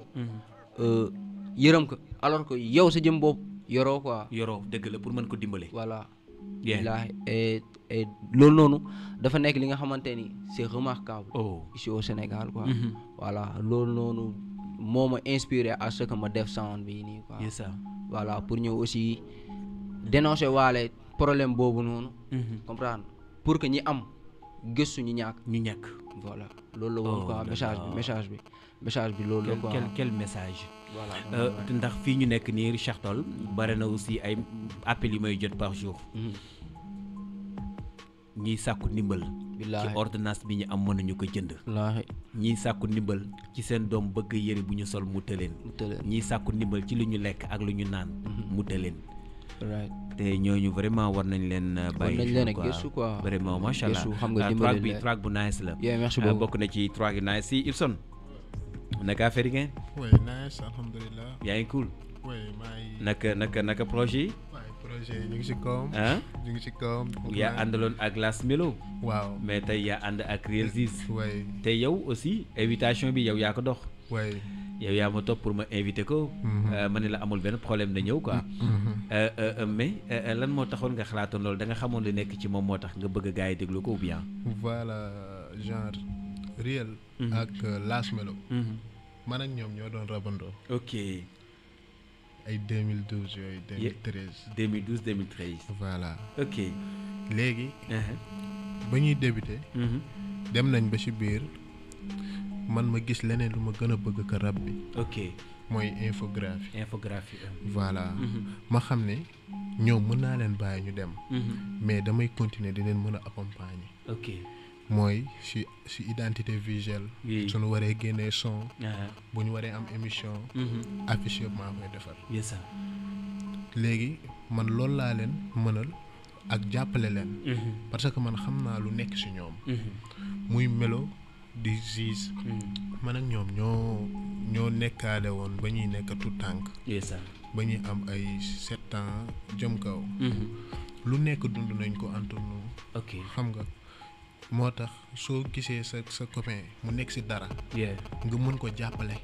yërëm ko alors que yow sa jëm bopp yoroo dëgg la pour mën ko dimbale voilà et loolu noonu dafa nekk li nga xamante ni c'est remarquable ici au Sénégal quoi voilà loolu noonu moo ma inspiré à ce que ma def sound bi nii quoi voilà pour ñëw aussi dénoncer waale problème boobu noonu. comprendre pour que ñi am gëstu ñu ñàkk. voilà loolu la woon quoi message bi loolu la quoi. quel message. voilà ndax fii ñu nekk nii Richard Toll bare na aussi ay appels yu may jot par jour. ñiy sàkku ndimbal. ci ordonnance bi ñu am mënuñu ko jënd. ñiy sàkku ndimbal ci seen doom bëgg yëre bu ñu sol mu tëleen. ñiy sàkku ndimbal ci lu ñu lekk ak lu ñu naan. mu tëleen. te ñooñu vraiment war nañ leen bàyyi quoi vraiment macha allah xam nga dimbali leen track bu nice la. merci beaucoup bokk na ci track yu nice si Ibson. naka affaire yi ngeen. oui nice alhamdulilah. yaa ngi cool. oui maa naka projet yi. projet yi ñu ngi ci kawam. ñu ngi ci kawam. yaa àndaloon ak Las Melo. waaw mais tey yaa ànd ak Réal Ziz. oui te yow aussi invitation bi yow yaa ko dox. oui yow yaa ma topp pour ma invité ko. ma ne la amul benn problème na ñëw quoi. mais lan moo taxoon nga xalaatoon loolu da nga xamoon li nekk ci moom moo tax nga bëgg gars yi déglu ko ou bien. voilà genre Réal. ak Las Melo. man ak ñoom ñoo doon rabandoo. ok. ay 2012 yooyu 2013. 2012 2013. voilà. ok. léegi. ba ñuy débuté. dem nañ ba ci biir man ma gis leneen lu ma gën a bëgg ko rab bi. ok. mooy infographie. voilà. ma xam ne ñoom mën naa leen bàyyi ñu dem. mais damay continuer di leen mën a accompagner. ok. mooy ci identité visuelle. suñu waree génnee son. bu ñu waree am émission. affiche yëpp maa koy defar. léegi man loolu laa leen mënal ak jàppale leen. parce que man xam naa lu nekk ci ñoom. muy Melo di Ziz. man ak ñoom ñoo nekkaale woon ba ñuy nekk tout tànk. ba ñuy am ay 7 ans jëm kaw. lu nekk dund nañ ko entre nous. ok xam nga. moo tax soo gisee sa copain mu nekk ci dara. nga mën ko jàppale.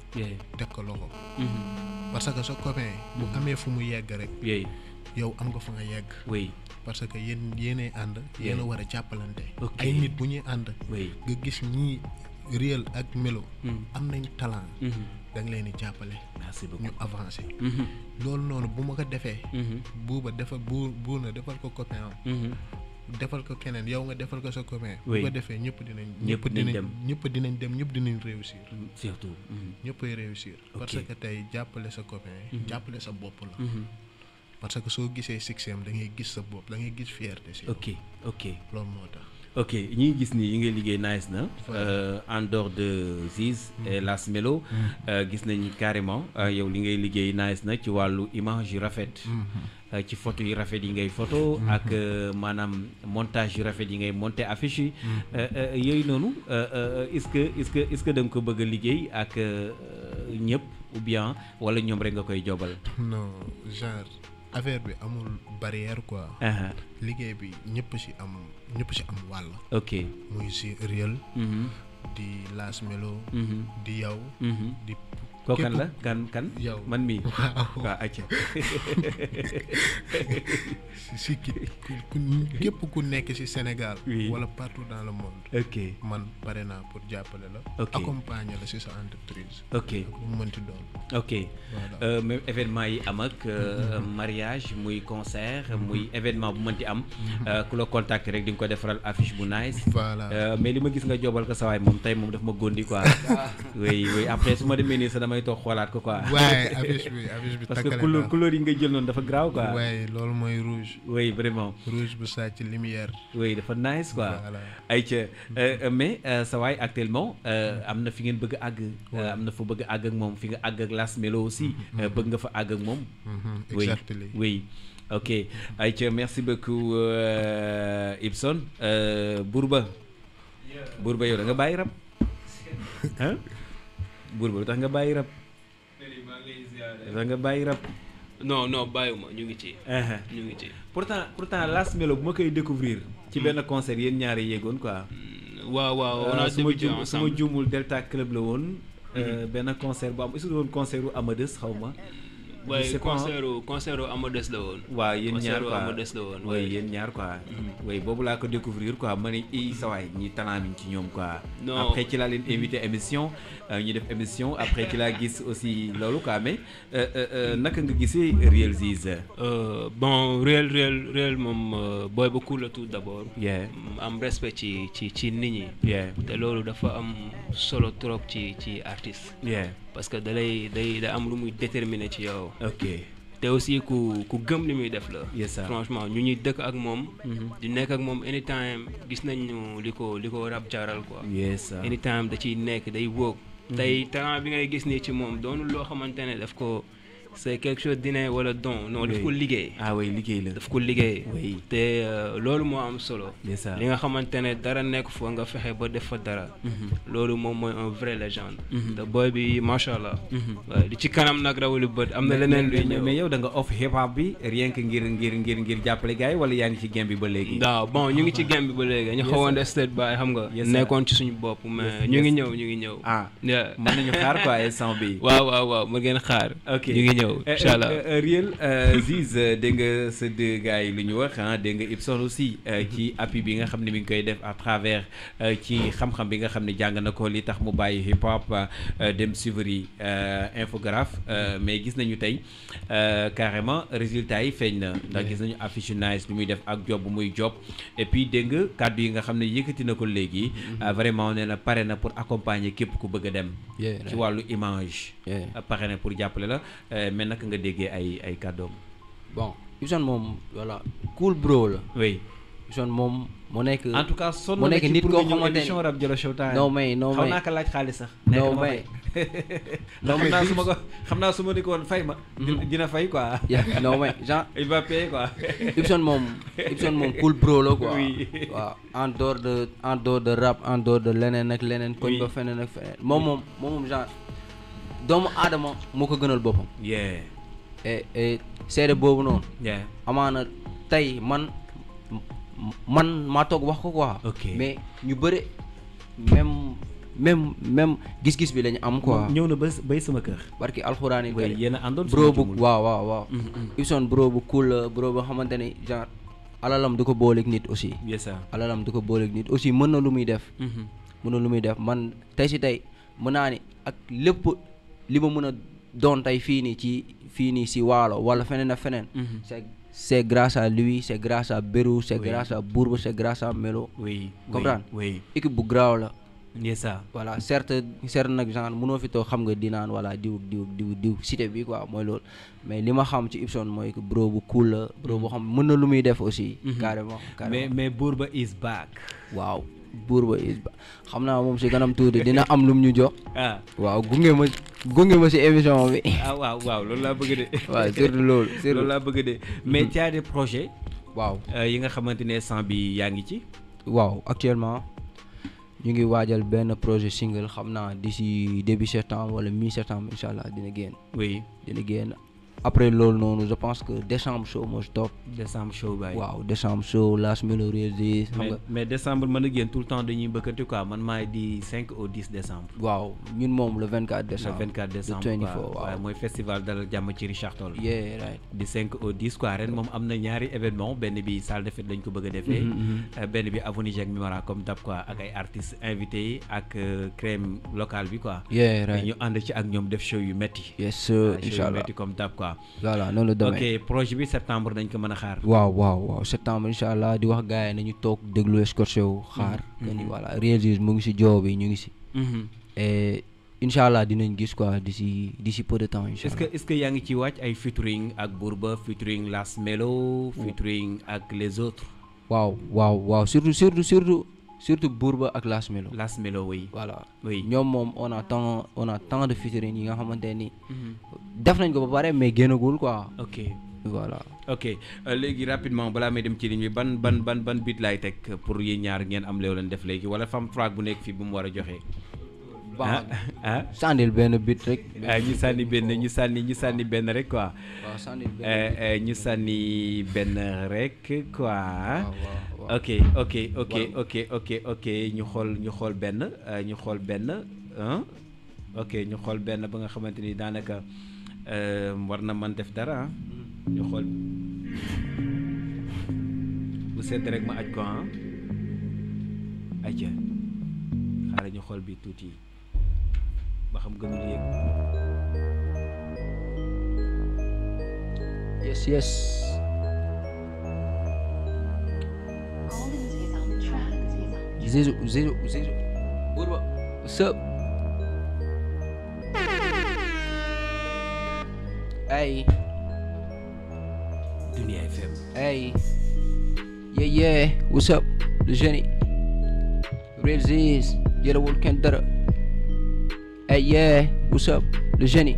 teg ko loxo. parce que sa copain. bu amee fu mu yegg rek. yow am nga fa nga yegg. parce que yéenay ànd. yéen a war a jàppalante. ay nit bu ñuy ànd. nga gis ñii Réal ak Melo. am nañ talent. da nga leen di jàppale. ñu avancé. loolu noonu bu ma ko defee. buuba defal buuna defal ko copain am. defal ko keneen yow nga defal ko sa copain. bu ko defee ñëpp dinañ dem ñëpp dinañ réussir. surtout. ñëppay réussir. parce que tey jàppale sa copain. jàppale sa bopp la. parce que soo gisee succès am da ngay gis sa bopp da ngay gis fierté si. ok loolu moo tax. ok ñi ngi gis ni yi ngay liggéey nice na. en dehors de Ziz et Las Melo. gis nañ carrément yow li ngay liggéey nice na ci wàllu image yu rafet. ci photo yu rafet yi ngay photo. ak maanaam montage yu rafet yi ngay monter affiche yi. yooyu noonu est-ce que da nga ko bëgg a liggéey ak ñëpp ou bien wala ñoom rek nga koy jobal. non genre affaire bi amul barrière quoi. liggéey bi ñëpp ci am wàll. ok muy ci Réal. di Las Melo. di yow. di kookan la kan yow man mii. waaw acca. si képp ku nekk ci Sénégal. wala partout dans le monde. ok man pare naa pour jàppale la. accompagner la ci sa entreprise. ok mu mënti doon. ok même événement yi am ak mariage muy concert muy événement bu mënti am. ku la contacter rek di nga ko defaral affiche bu nice. voilà mais li ma gis nga jobal ko sawaay moom tey moom daf ma góndi quoi. oui après su ma demee nii sax damay toog xoolaat ko quoi. waaye affiche bi parce que couleur yi nga jël noonu dafa graaw quoi. waaye loolu mooy rouge. oui vraiment. rouge bu sàcc lumière. oui dafa nice quoi. voilà ayca mais sawaay actuellement am na fi ngeen bëgg a àgg. am na fa bëgg a àgg ak moom fi nga àgg ak Las Melo aussi. bëgg nga fa àgg ak moom. exactement oui. ok ayca merci beaucoup Ibson. Bourba yow da nga bàyyi rab. Bourba lu tax nga bàyyi rab. nga bàyyi rab. non bàyyiwuma ñu ngi ci. ñu ngi ci. pourtant Las Melo bu ma koy découvrir ci benn concert yéen ñaari yéegoon quoi. waaw on a débuté ensemble su ma juumul Delta Club la woon. benn concert bu am est-ce que woon concert u Amadeus xaw ma. waaye concert Amadès la woon. waaw yéen ñaar quoi Amadès la woon. oui yéen ñaar quoi. oui boobu laa ko découvrir quoi ma ne sawaay ñi talent mi ci ñoom quoi. non après ci laa leen invité émission ñu def émission après ci laa gis aussi loolu quoi mais naka nga gisee Réal Ziz. bon Réal moom booy bu cool la tout d'abord. am respect ci nit ñi. te loolu dafa am solo trop ci artiste. parce que da am lu muy déterminer ci yow. ok te aussi ku gëm li muy def la. franchement ñu ñuy dëkk ak moom. di nekk ak moom anytime gis nañu li ko rap jaral quoi. anytime da ciy nekk day wóog. tey talent bi ngay gis nii ci moom doonul loo xamante ne daf ko c'est quelque chose d'inné wala don non daf ko liggéey. liggéey la daf ko liggéey. te loolu moo am solo. li nga xamante ne dara nekk fa nga fexe ba def fa dara. loolu moom mooy un vrai légende. te boy bi macha allah. di ci kanam nag rawuli bët am na leneen luy ñëw. mais yow da nga off hip hop bi rien que ngir jàppale gars yi wala yaa ngi ci game bi ba léegi. waaw bon ñu ngi ci game bi ba léegi ñu xawoon de state by xam nga. nekkoon ci suñu bopp mais ñu ngi ñëw. mën nañu xaar quoi instant bi. waaw mën ngeen xaar. ok ñu ngi ñëw. inchallah Réal Ziz dégg nga sa deux gars yi lu ñu wax dégg nga Ibson aussi ci appui bi nga xam ne mi ngi koy def à travers ci xam-xam bi nga xam ne jàng na ko li tax mu bàyyi hip hop dem suivre yi infographe mais gis nañu tey carrément résultat yi feeñ na ndax gis nañu affiche nice bi muy def ak job bu muy job et puis dégg nga kàddu yi nga xam ne yëkkati na ko léegi vraiment nee na pare na pour accompagner képp ku bëgg a dem ci wàllu image pare na pour jàppale la mais naka nga déggee ay kàddoom. bon Ibson moom voilà cool bro la. oui Ibson moom moo nekk. en tout cas sonn moo na nekk ci nit pour koo ñu ñëw xamante émission Rap Jolof Show time. non mais xaw naa ko laaj xaalis sax. non mais non mais xam naa su ma ni ko woon fay ma. dina fay quoi. non mais genre il va payer quoi. Ibson moom cool bro la quoi. oui waaw en dehors de rap en dehors de leneen ak leneen. koñ ba feneen ak feneen moom genre. doomu aadama moo ko gënal boppam. et seede boobu noonu. amaana tey man maa toog wax ko quoi. mais ñu bëre même gis-gis bi lañu am quoi. ñëw na bay sama kër. barki alxuraan yi. yéen a àndoon bro bu waaw. Ibson bro bu cool la bro boo xamante ne genre alalam du ko booleeg nit aussi. alalam du ko booleeg nit aussi mën na lu muy def. man tey si tey mën naa ni ak lépp. li ma mën a doon tey fii nii si waalo wala feneen ak feneen. c'est grâce à lui c'est grâce à Berou c'est grâce à Bourba c'est grâce à Melo. comprendre équipe bu graaw la. voilà certes nag genre mënoo fi toog xam nga di naan voilà diw cité bi quoi mooy loolu mais li ma xam ci Ibson mooy que bro bu cool la bro boo xam mën na lu muy def aussi. carrément mais Bourba is back. waaw. Bourba is back xam naa moom si kanam tuuti dina am lum ñu jox. waaw gunge ma si émission bi. waaw loolu laa bëgg de. waaw surtout loolu laa bëgg de mais tu as des projets. waaw yi nga xamante ne sang bi yaa ngi ci. waaw actuellement ñu ngi waajal benn projet single xam naa d'ici début septembre wala mi-septembre incha allah dina génn. après loolu noonu je pense que décembre show moo si topp. décembre show baay. waaw décembre show last melo réalisé. xam nga mais décembre mën a génn tout le temps dañuy bëkkati quoi man maay di 5 au 10 décembre. waaw ñun moom le 24 décembre. le 24 décembre le 24 waaw mooy festival dalal jàmm ci Richard Toll. right. di 5 au 10 quoi ren moom am na ñaari événement benn bi salle de fête lañ ko bëgg a defee. benn bi avenue Jacques Mimara comme dab quoi ak ay artistes invités yi ak crème locale bi quoi. right. ñu ànd ci ak ñoom def show yu metti. yes sir incha allah show yu metti comme dab quoi. voilà noonu la demee. ok projet bi septembre dañ ko mën a xaar. waaw septembre incha allah di wax gars yi nañu toog déglu escorché wu xaar. que ni voilà réalisé mu ngi si joo bi ñu ngi si. et incha allah dinañ gis quoi d'ici peu de temps incha allah. est-ce que yaa ngi ci wàcc ay featuring ak Bourba featuring Las Melo featuring ak les autres. waaw surtout Bourba ak Las Melo oui. voilà oui ñoom moom on a tant de featuring yi nga xamante ni. def nañ ko ba pare mais génnagul quoi. ok voilà. ok léegi rapidement balaa may dem ci ligne bi ban beat laay teg pour yéen ñaar ngeen am léew leen def léegi wala fam track bu nekk fii bu mu war a joxe. sànnil benn beat rek. ñu sànni benn rek quoi. waaw sànnil benn ñu sànni benn rek quoi. ok ñu xool benn ok ñu xool benn ba nga xamante ni daanaka war na man def dara ñu xool bu sedd rek ma aj ko aja xaaral ñu xool bi tuuti ba xam gënul yéeg yes Zizu Burba what's up hey Dunia FM hey yeah what's up le génie Réal yëlawul kenn dara hey yeah what's up le génie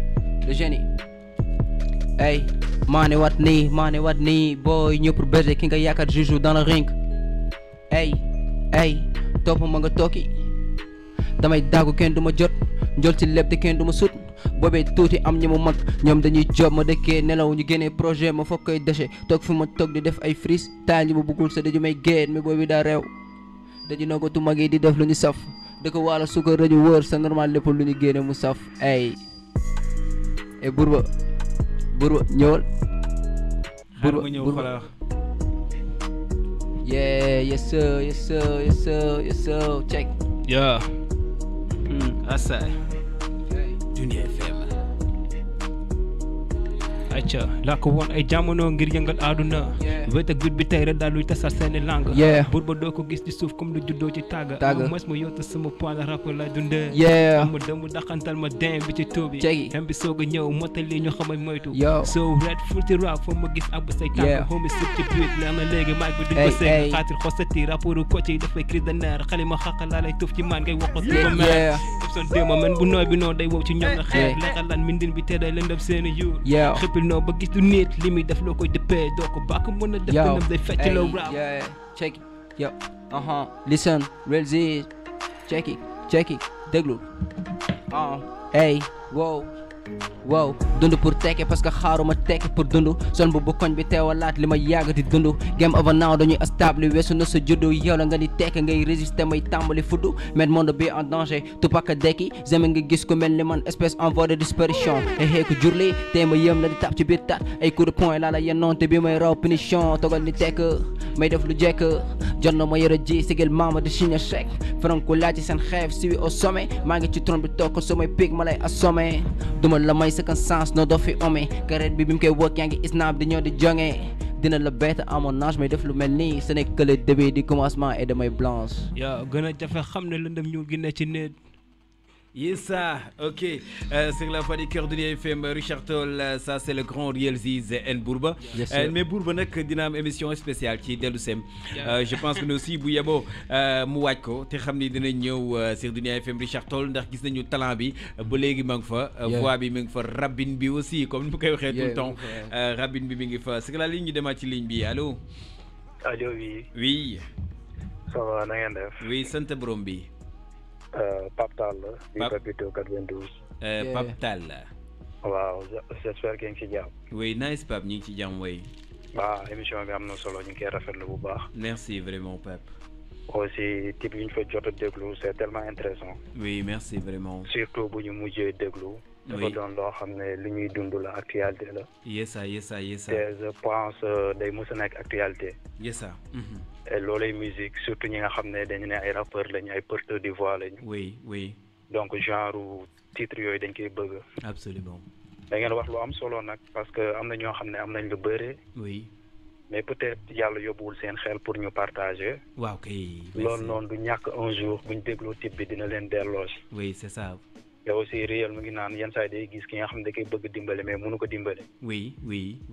hey maa ne wat nii boy ñëw pour baiser ki nga yaakaar juju dans le ring hey topp ma nga tokki damay daagu kenn du ma jot njol ci lépp te kenn du ma sut boobee tuuti am ñi mu mag ñoom dañuy job ma dëkkee nelaw ñu génnee projet ma foog koy déchet toog fi ma toog di def ay freestyle yi ma bëggul sa daju may génn mais boobi daa réew dañu nogatu mag yi di def lu ñu saf dëkk waala sukkar rajo wër c'est normal lépp lu ñu génne mu saf ay burba ñëwal burba yeah yes sir check yeah asa Dunia FM acca laa ko woon ay jamono ngir yëngal àdduna wet ak bit bi tey rek daal luy tasar seeni lang buur ba doo ko gis ci suuf comme lu juddoo ci tàgga mos ma yottu sama point la rapport lay dundee am ma dëmm daxantal ma dem bi ci tuubi dem bi soog a ñëw motali ñu xamay moytu so red fulti rap foo ma gis ab say tànk homi sut ci buit leer na léegi maag bi duñ ko seeg xaatir xosati rapportu ko ci dafay crise de nerf xali ma xaqal laa lay tuuf ci maan ngay waxo si ba mer son déema men bu nooy bi noonu day wow ci ñoom na xeex leexalan mindin bi te day lëndëm seeni yu no ba gis du nit li muy def loo koy dëppee doo ko bàkk mën a def nam day fecc loo rap check it yo listen Réal check it déglu hey wow dund pour tekke parce que xaaruma tekke pour dund son bu koñ bi teewalaat li ma yàgg di dund game over now dañuy stable weesu na sa juddu yow la nga di tekke ngay résister may tàmbali fuddu mettre monde bi en danger Tupac dekki jamais nga gis ko mel ni man espèce en voie de disparition xëy ko jurli tey ma yëm na di tap ci biir tat ay coup de poing laa la yennoon te bi may raw punition togal ni tekk may def lu jekk jot na ma yore ji sigil maama di signer chèque franco laaj ci seen xeef siwi au sommet maa ngi ci trône bi toog ko samay pig ma lay assommé duma la may second chance no doo fi ome karet bi mu koy wëkk yaa ngi isnaab di ñëw di jonge dina la bett à mon âge may def lu mel nii ce n'est que le début du commencement et damay blanche yaa gën a jafe xam ne lëndëm ñu gi ne ci nit Yes, ça, ok. C'est la fois du cœur de l'IFM, Richard Toll, ça c'est le grand Réal et Bourba. Mais Bourba nak dina am émission spéciale ci Delu Sem. Je pense que nous aussi bu yabo mu wacc ko té xamni dina ñëw sur Dunia FM Richard Toll ndax gis nañu talent bi ba légui ma ngi fa voix bi mi ngi fa rabine bi aussi comme ni koy waxé tout le temps rabine bi mi ngi fa c'est que la ligne ñu déma ci ligne bi allô oui ça va na ngeen def oui sante borom bi Pape Tall di Papito 92 Pape Tall waaw j'espère que ngi ci jàmm oui nice Pape ñu ngi ci jàmm way émission bi am na solo ñu ngi koy rafetlu bu baax merci vraiment Pape aussi type yi ñu fa jot a déglu c'est tellement intéressant oui merci vraiment surtout bu ñu mujjee déglu dafa doon loo xam ne li ñuy dund la actualité la yes te je pense day mos a nekk actualité yes et loolay musique surtout ñi nga xam ne dañu ne ay rappeurs lañu ay porteurs de voix lañu oui donc genre titre yooyu dañ koy bëgg absolument da ngeen wax lu am solo nag parce que am na ñoo xam ne am nañ lu bëre oui mais peut-être yàlla yóbbuwul seen xel pour ñu partager waaw kay loolu noonu du ñàkk un jour buñ dégloo type bi dina leen delloosi oui c'est ça te aussi Réal mu ngi naan yenn saa yi day gis ki nga xam ne da koy bëgg dimbale mais mënu ko dimbale oui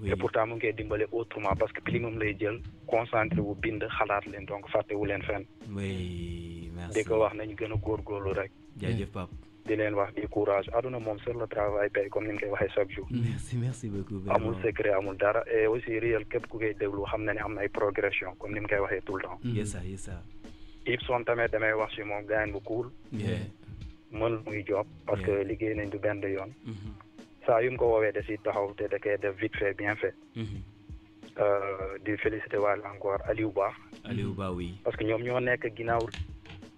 et pourtant mu ngi koy dimbale autrement parce que pli moom lay jël concentré wu bind xalaat leen donc fàttewu leen fenn oui merci di ko wax nañ gën a góorgóorlu rek jaajëf Pape di leen wax di courage aduna moom sur le travail paye comme ni ñu koy waxee chaque jour merci beaucoup amul secret amul dara et aussi Réal képp ku koy déglu xam na ne am na ay progression comme ni mu koy waxee tout le temps yes Ibson tamit damay wax si moom gaañ bu cool mën muy job parce que liggéey nañ du benn yoon saa yu mu ko woowee da si taxaw te da koy def vite fait bien fait di féliciter waale encore Aliou Ba oui parce que ñoom ñoo nekk ginnaaw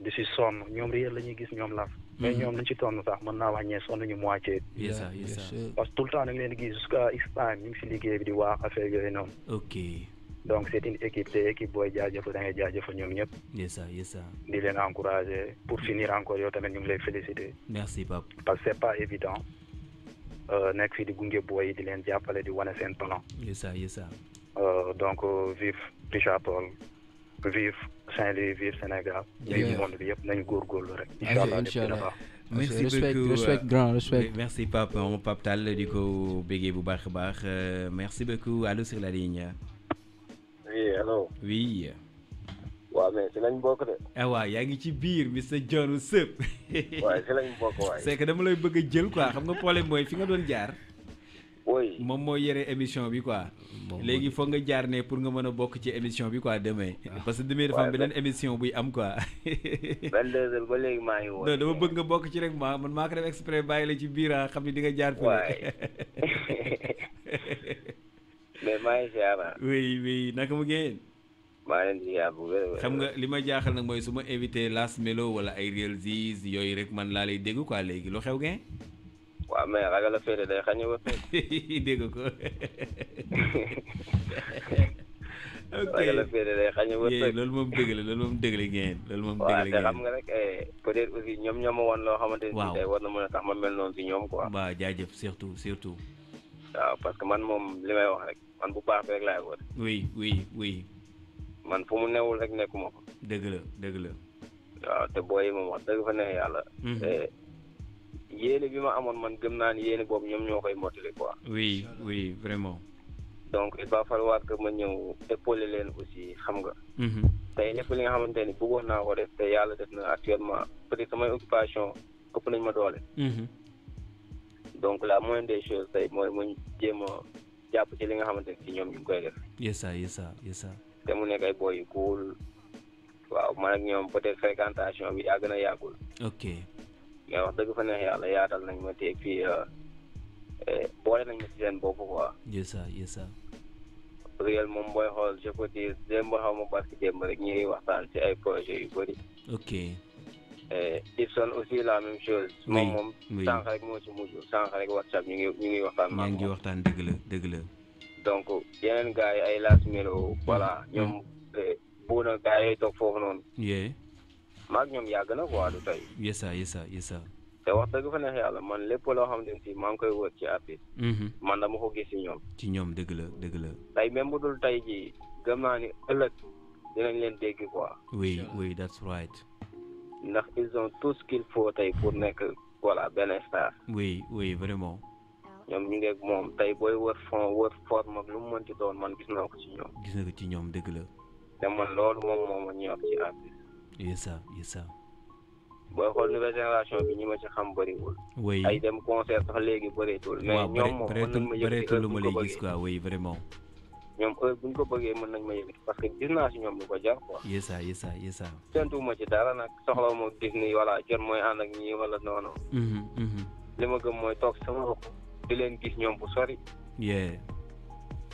di si sonn ñoom Réal la ñuy gis ñoom la mais ñoom nañ ci tonn sax mën naa wax ñee sonn ñu moitié. parce que tout le temps da nga leen di gis jusqu'à X-time ñu ngi si liggéey bi di wax affaire yooyu noonu. ok. donc c'est une équipe te équipe booy jaajëfal da ngay jaajëfal ñoom ñëpp. di leen encourager pour finir encore yow tamit ñu ngi lay féliciter. merci Pape. parce que c'est pas évident nekk fii di gunge booy yi di leen jàppale di wane seen talent. donc vive Richard Toll vive Saint-Louis vive Sénégal. vive monde bi yëpp nañu góorgóorlu rek. incha merci beaucoup respect grand respect. merci Pape Pape Tall di ko béggee bu baax a baax merci beaucoup allô sur la ligne. oui allo. oui. waaw mais si lañ bokk de. waaw yaa ngi ci biir Mr John Sëp. waaye si lañ bokk waaye. c'est que dama lay bëgg a jël quoi xam nga problème mooy fi nga doon jaar. oui moom moo yore émission bi quoi. léegi foog nga jaar ne pour nga mën a bokk ci émission bi quoi demain. parce que demain dafa am beneen émission buy am quoi. 22h ba léegi maa ngi woon. non dama bëgg nga bokk ci rek man maa ko def exprès bàyyi la ci biir xam ni di nga jaar. waay mais maa ngi ziar. oui naka mu ngeen. maa leen di ziar bu wér. xam nga li ma jaaxal nag mooy su ma invité Last Melo wala ay Réal Ziz yooyu rek man laa lay dégg quoi léegi lu xew ngeen. waaw mais ragal a féete day xañ a wër. dégg ko. ok ragal a féete day xañ a wër. loolu moom dëgg la ngeen. loolu moom dëgg la ngeen waaw te xam nga rek peut-être aussi ñoom ñoo ma woon loo xamante ni. waaw tey war na mën a tax ma mel noonu si ñoom quoi. waaw jaajëf surtout. waaw parce que man moom li may wax rek man bu baax bi rek laay wër. oui. man fu mu newul rek nekkuma ko. dëgg la. waaw te booy moom wax dëgg fa ne yàlla. yéene bi ma amoon man gëm naa ni yéene boobu ñoom ñoo koy mottali quoi. oui vraiment. donc il va falloir que ma ñëw épauler leen aussi xam nga. tey lépp li nga xamante ni bëggoon naa ko def te yàlla def na actuellement peut-être samay occupation ëpp nañ ma doole. donc la moindre des choses tey mooy mu jéem a jàpp ci li nga xamante ni ci ñoom ñu ngi koy def. yes sir. te mu nekk ay boy yu cool waaw man ak ñoom peut-être fréquentation bi yaa gën a yàggul. ok. mais wax dëgg fa neex yàlla yaatal nañ ma teeg fii boole nañ ma ci seen bopp quoi. yes sir. Réal moom booy xool je peux dire démb xaw ma parce que démb rek ñu ngi waxtaan ci ay projets yu bëri. ok. Ibson aussi la même chose. moom sànq rek moo ci mujj sànq rek WhatsApp ñu ngi waxtaan. maa ngi waxtaan dëgg la. donc yeneen gars yi ay Last Melo voilà ñoom bu na gars yooyu toog foofu noonu. maag ñoom yàgg na quoi du tey. yes sir. te wax dëgg fa neex yàlla man lépp loo xamante ne si maa ngi koy wër ci artiste. man dama ko gis ci ñoom. ci ñoom dëgg la. tey même bu dul tey jii gëm naa ni ëllëg dinañ leen dégg quoi. oui that's right. ndax ils ont tout ce qu'il faut tey pour nekk voilà benn star. oui vraiment. ñoom ñu ngi ak moom tey booy wër fond wër forme ak lu mu mënti doon man gis naa ko ci ñoom. gis na ko ci ñoom dëgg la. te man loolu moom moo ma ñor ci artiste. yes sir. booy xool nouvelle génération bi ñi ma ci xam bëriwul. oui ay dem concert sax léegi bëreetul. mais ñoom moom mën nañ ma bëreetul lu ma lay gis quoi oui vraiment. ñoom heure bu ñu ko bëggee mën nañ ma yëkkati parce que gis naa si ñoom lu ko jar quoi. yes sir. séntuwuma ci dara nag soxla ma gis ni voilà jot mooy ànd ak ñii wala noonu. li ma gëm mooy toog sama bopp di leen gis ñoom bu sori.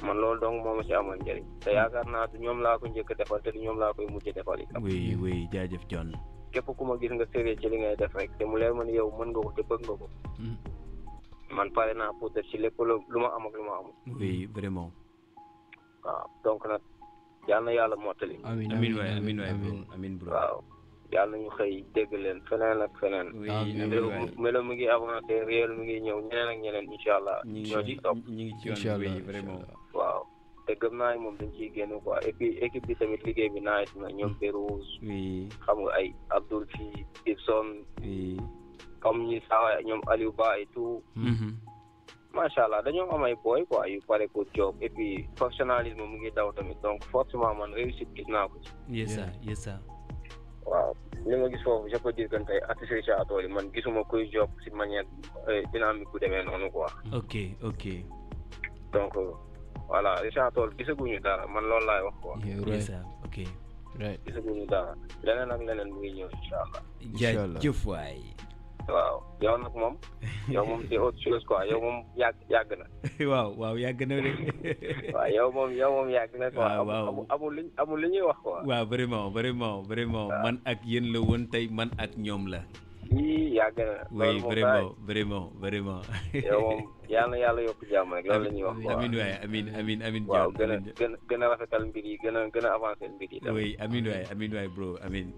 man loolu donc moo ma ci amoon njëriñ. te yaakaar naa du ñoom laa ko njëkk a defal te du ñoom laa koy mujj defal itam. oui jaajëf John. képp ku ma gis nga sérieux ci li ngay def rek te mu leer ma ni yow mën nga ko te bëgg nga ko. man pare naa pour def ci lépp lu ma am ak lu ma amul. oui vraiment. waaw donc nag yal na yàlla mottali. amiin bro. waaw yàlla ñu xëy dégg leen feneen ak feneen. Melo mu ngi avancé Réal mu ngi ñëw ñeneen ak ñeneen incha allah. ñoo ci topp ñu ngi ci yoon bi vraiment. waaw te gëm naa moom dañ ciy génn quoi et puis équipe bi tamit liggéey bi naaj na ñoom Pérouse. xam nga ay Abdoul fii Ibson. comme ñi saa ñoom Aliou Ba et tout. macha allah dañoo am ay boy quoi yu pare pour job et puis professionnalisme mu ngi daw tamit donc forcément man réussite gis naa ko ci. yes sir. waaw li ma gis foofu je peux dire que tey artiste Richard Toll man gisuma kuy job si manière dynamique bu demee noonu quoi. ok. donc voilà Richard Toll gisaguñu dara man loolu laay wax quoi. yes sir ok. gisaguñu dara leneen ak leneen mu ngi ñëw incha allah. jaajëf waay. waaw yow nag moom c'est autre chose quoi yow moom yàgg na. waaw yàgg na de. waaw yow moom yàgg na quoi. waaw amul li ñuy wax quoi. waaw vraiment man ak yéen la woon tey man ak ñoom la. yii yàgg na. oui vraiment. yow moom yal na yàlla yokk jàmm rek loolu la ñuy wax. amiin waay amiin. waaw gën a rafetal mbir yi gën a avancer mbir yi. oui amiin waay bro amiin.